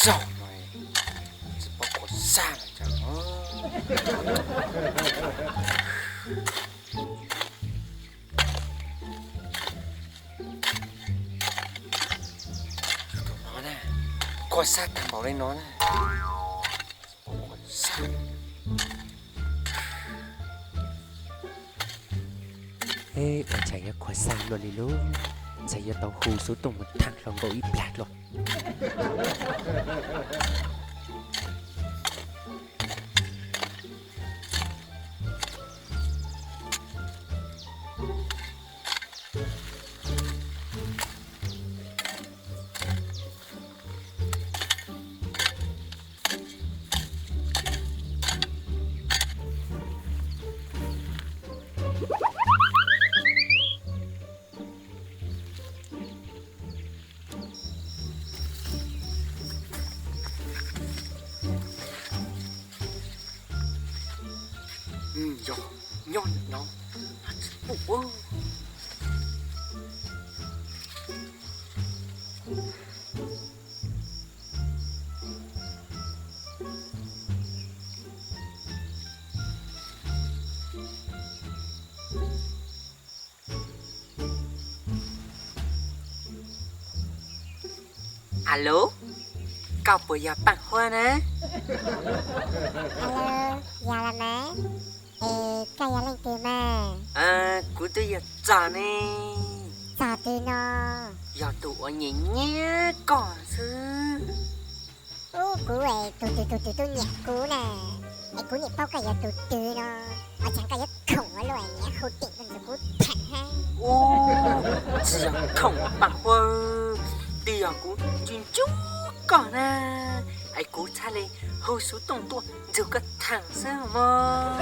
Zaug no tsis pom khuav xaj li cas. Tus no na, khuav xaj tag npaum li no na. Tsis pom khuav xaj. Ua cas yuav khuav xaj luaj li lub, ntshe yuav tau hu xub tooj mus tham hluas nkauj ib plag dua. Yog nyob ntawm no, tsis pom. Alo, koj puas yog Paj Huab na? Alo, yog los mas. Es koj yog leej twg mas? Kuv twb yog Txos ne. Txos twg no? Yog tus uas nyiam nyiam koj xwb. Ub, kuv es tus twg tus twg tuaj nyiam kuv na? Es kuv niam paub koj yog tus twg no, ua cas koj yuav khoom ua luaj es nyiam hu tim ntxuav kuv tham hab. Ub, tsis yog khoom Paj Huab, twb yog kuv nco nco koj na, es kuv txhad li hu xov tooj tuaj nrog koj tham xwb mog.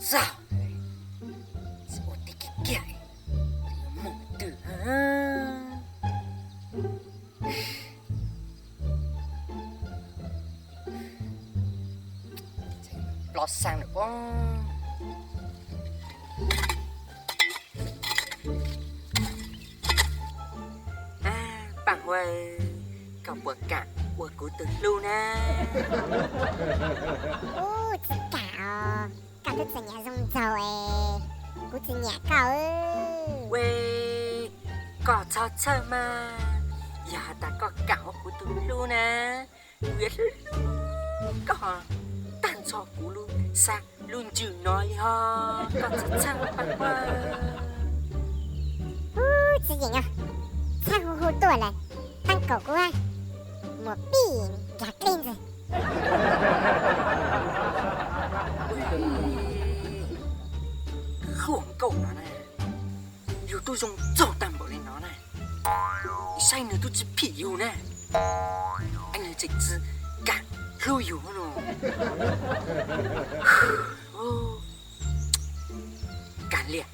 Txog, tsis ua tib kiag kiag, mus twg. Plob xeeb lawm pob. Paj Huab, koj puas kam ua kuv tus hlub na? Ub, tsis kam os, koj twb txom nyem zoo nraug es kuv tsis nyiam koj. Ue, koj txhob txhawj mas, yog has tas koj kam ua kuv tus hlub na, kuv yuav hlub hlub koj tag nrho kuv lub xab lub ntsws no li ho. Koj txhob txhawj, Paj Huab. Ub, tsis yeem os, txhawj hu hu tuaj lawm, taab kaum kuv muam pij nrag dlej ntxwg. Hluas nkauj no na, yus tub zoo txaug tag npaum li no na, saib nws twb tsis phim yus na, es nws tseem tsis kam hlub yus no. Kav liam,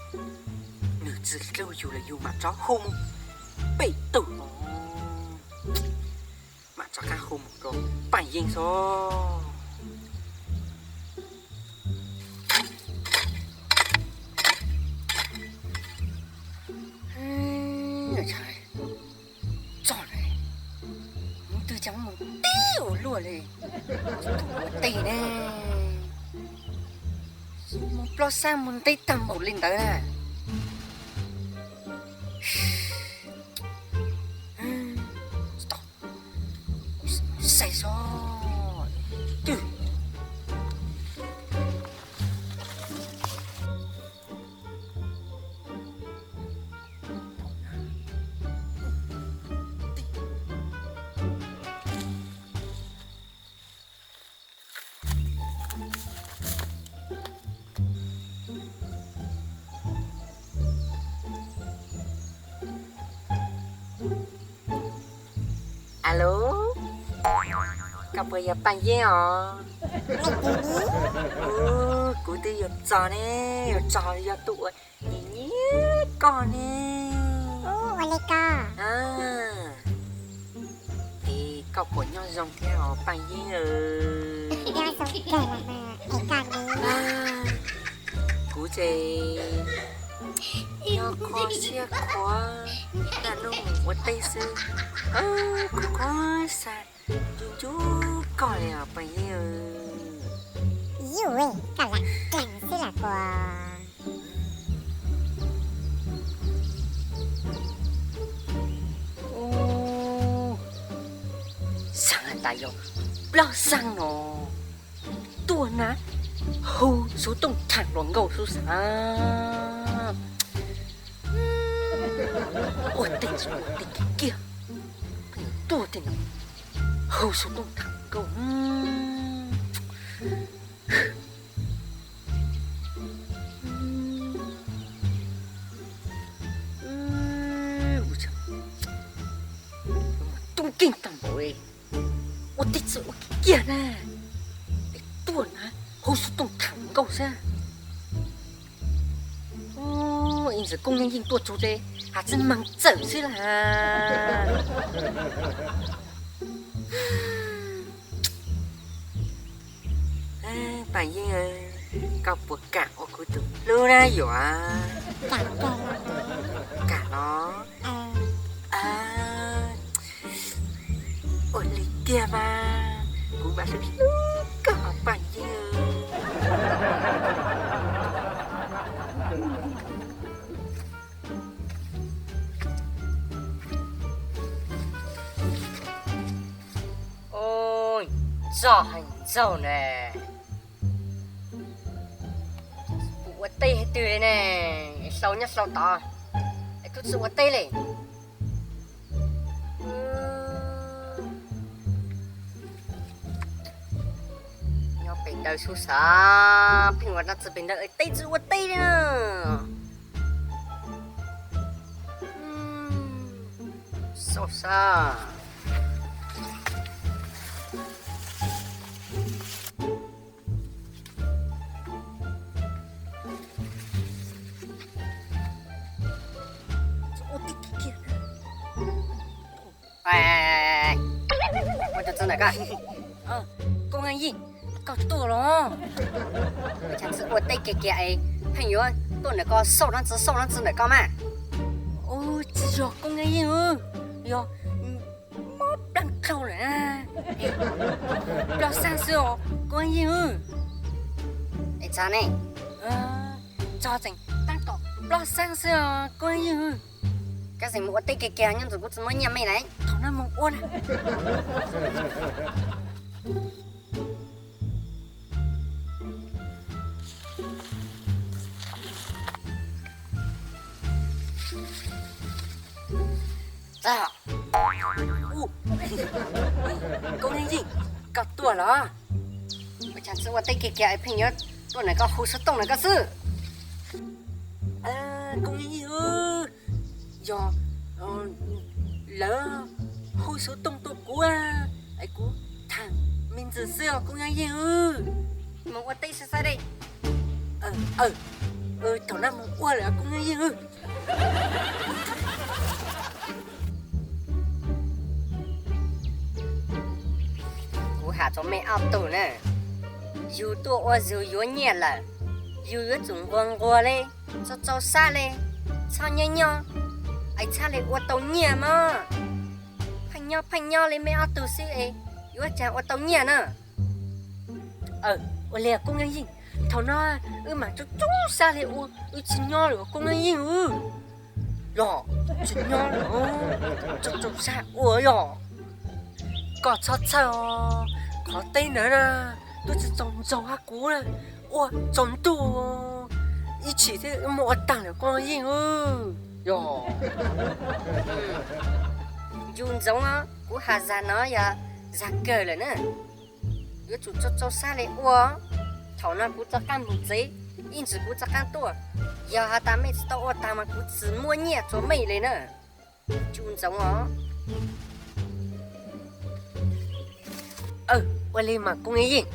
nws tsis hlub yus los yus mam rov hu mus pem tug no, mam rov qab hu mus rau Paj Yeeb xwb. Txog lawm, mus twg cas mus tib ua luaj li, ua teb ne, mus plob xab mus teb tag npaum li ntawd na. Saib seb twg. Alo, koj puas yog Paj Yeeb os? Leej twg ne? Kuv twb yog Txos ne, yog Txos yog tus uas nyiam nyiam koj ne. Ua li ko. Es koj puas nyob zoo thiab os Paj Yeeb? Nyob zoo kawg los mas, es koj ne? Kuv ces Nyob kho siab khuav, naj nub mus ua teb xwb, khuav khuav xav ncu ncu koj li os poj yeeb. Yus, koj lam plees xwb los kuv. Xav tas yog plaub xeeb no tuaj na, hu xov tooj tham hluas nkauj xwb xav. Ua tej ntxuav ua tej kiag kiag, pheej tuaj tej no hu xov tooj tham hluas nkauj. Tub nkeeg tag npaum, ua tej ntxuav ua kiag kiag na, es tuaj na hu xov tooj tham hluas nkauj xwb. Ib ntxwv Koob Yeej Yeej tuaj txug ces has txij meeg txawm xwb las. Poj yeeb, koj puas kam ua kuv tus hlub na yuav? Kam los? Ua li tiag mas, kuv mas hlub hlub koj poj yeeb. Ua, txog heev ntxaug ne. Kuv ua teb hais twg li ne, hlau nyob hlau tod es kuv tsis ua teb li. Nyob pem ntawd xub xav pheej ua dab tsi pem ntawd es teb tsis ua teb li na. Xauj sab. Ua tus txawv ntawm ko. Koob Yeej Yeej, koj tuaj los? Ua cas tsis ua teb kiag kiag es pheej yuav tuaj ntawm ko xauj dab tsi xauj dab tsi ntawm ko mas? Tsis yog Koob Yeej Yeej, yog mob plab dlhau lawm na. Plaub xeeb xwb os Koob Yeej Yeej. Es txog ne? Txog tseem tab tom plaub xeeb xwb os Koob Yeej Yeej. Koj tseem mus ua teb kiag kiag nyob ntxuav kuv tsis muab nyiaj mej lawm. Thaum no mus ua na. Koob Yeej Yeej, koj tuaj los? Ua cas tsis ua teb kiag kiag es pheej yuav tuaj ntawm ko hu xov tooj ntawm ko xwb? Koob Yeej Yeej, yog lawv hu xov tooj tuaj kuv es kuv tham me ntsis xwb os Koob Yeej Yeej. Mus ua teb xwb xwb li. Thaum no mus ua lawm Koob Yeej Yeej. Kuv has rau mej ob tug na, yus tuaj ua yus yuav nyiaj lawm, yus yuav tsum nquag nquag li, txaus txaus sab li, txhob nyob nyob, es txhaj li ua tau nyiaj mog. Pheej nyob pheej nyob li mej ob tug xwb es yuav cas ua tau nyiaj na. Ua li Koob Yeej Yeej, thaum no wb mam txaus txaus sab li ua, wb tsis nyob lawm Koob Yeej Yeej. Yog tsis nyob lawm, txaus txaus sab ua yog. Koj txhob txhawj os, qhov teb ntawd na twb tsis txaus ntxaug hab kuv, ua tsaus ntuj ib chim thiab wb muab ua tag lawm Koob Yeej Yeej. Yog yus ntsoov os, kuv has zag no yog zag kawg lawm na. Yuav tsum txaus txaus sab li ua. Thaum no kuv rov qab mus tsev, ib ntsis kuv rov qab tuaj. Yog has tas mej tsis tau ua tag mas kuv tsis muab nyiaj rau mej li na. Yus ntsoov os. Ua li mas Koob Yeej Yeej.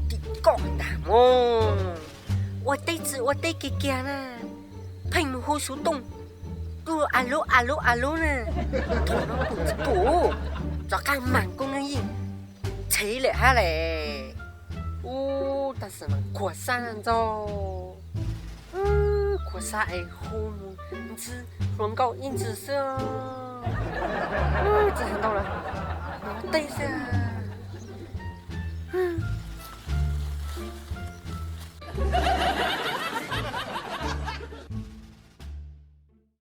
Tim koj tag mog, ua teb tsis ua teb kiag kiag na, pheej mus hu xov tooj, tuaj a lub a lub a lub na. Thaum no pum tsis pum, rov qab mag Koob Yeej Yeej txhev lawm hab lawm. Ub, tab sis mas khuam xab ntxaug, khuam xab es hu mus ntxwb hluas nkauj ib ntsis xwb. Tsis hais ntau lawm, mus tej xwb.